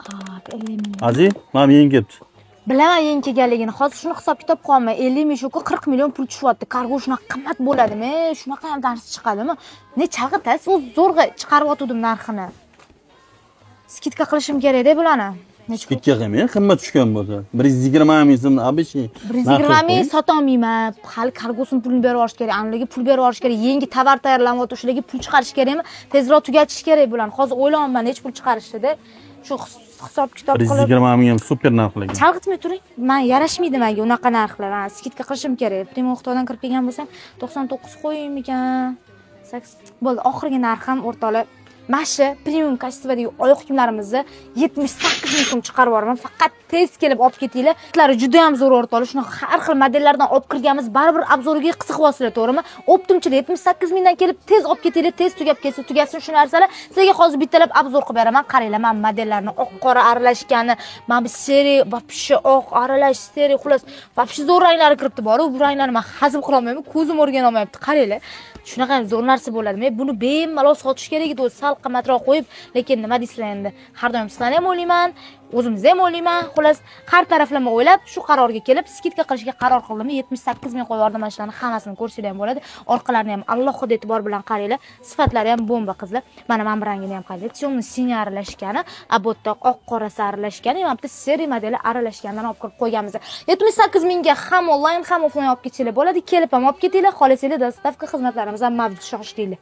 Hop, 50 ming. Aziz, mana bu yangi kelibdi. Bilaman yangi kelganligini. Hozir shuni hisob kitob qilyapman. 50 ming shuku 40 million pul tushyapti. Kargo shunaqa qimmat bo'ladimi? Shunaqa ham narsa chiqadimi? Ne chalg'itasiz? O'zi zo'rg'a chiqarib otgandim narxini. Скидка qilishim kerak-da bularni. Necha pul? Скидка qilmang, qimmat tushgan bo'lsa. 120 ming so'm обычный. 120 ming sotolmayman. Hali kargosini pulini berib yuborish kerak, aniga pul berib yuborish kerak. Yangi tovar tayyorlanyapti, shularga pul chiqarish kerakmi? Tezroq tugatish kerak bularni. Hozir o'ylayapman necha pul chiqarishni-da. Shu hisob kitob qilib 120 ming ham super narxlagan. Chalg'itmay turing. Man yarashmaydi menga unaqa narxlar. Man скидка qilishim kerak. Primo Xitoydan kirib kelgan bo'lsam 99 qo'yaymikan? 8 bo'ldi. Oxirgi narxim, o'rtoqlar, mana shu premium качество dagi oyoq kiyimlarimizni 78 ming so'm chiqarib yuboraman. Faqat tez kelib olib ketinglar. Sifatlari juda ham zo'r, o'rtoqlar. Shuni har xil modellardan olib kirganmiz. Baribir обзор ga qiziqyapsizlar, to'g'rimi? Оптом chilar 78 mingdan kelib tez olib ketinglar, tez tugab ketsa tugasin shu narsalar. Sizlarga hozir bittalab обзор qilib beraman. Qaranglar, mana modellarni oq qora aralashgani, mana bu серый, вообще oq aralash, серый, xullas, вообще zo'r ranglari kiribdi bor. Bu ranglarni men hazm qila olmayman, ko'zim o'rgana olmayapti. Qaranglar. Shunaqa ham zo'r narsa bo'ladi. Men buni bemalol sotish kerak edi, o'zi sal qimmatroq qo'yib, lekin nima deysizlar endi? Har doim sizlarni ham o'ylayman, o'zimizni ham o'ylayman. Xullas, har taraflama o'ylab, shu qarorga kelib, скидка qilishga qaror qildim. 78 ming qo'yib yubordim. Mana shularni hammasini ko'rsanglar ham bo'ladi. Orqalarini ham alohida e'tibor bilan qaranglar. Sifatlari ham bomba, qizlar. Mana bu rangini ham qaranglar. Темный синий aralashgani, a bu yerda oq qorasi aralashgani, mana bu yerda серый modeli aralashganidan olib kirib qo'yganmiz. 78 mingga ham onlayn, ham offlayn olib ketsanglar bo'ladi. Kelib ham olib ketinglar, xohlasanglar доставка xizmatlarimiz ham mavjud, shoshilinglar.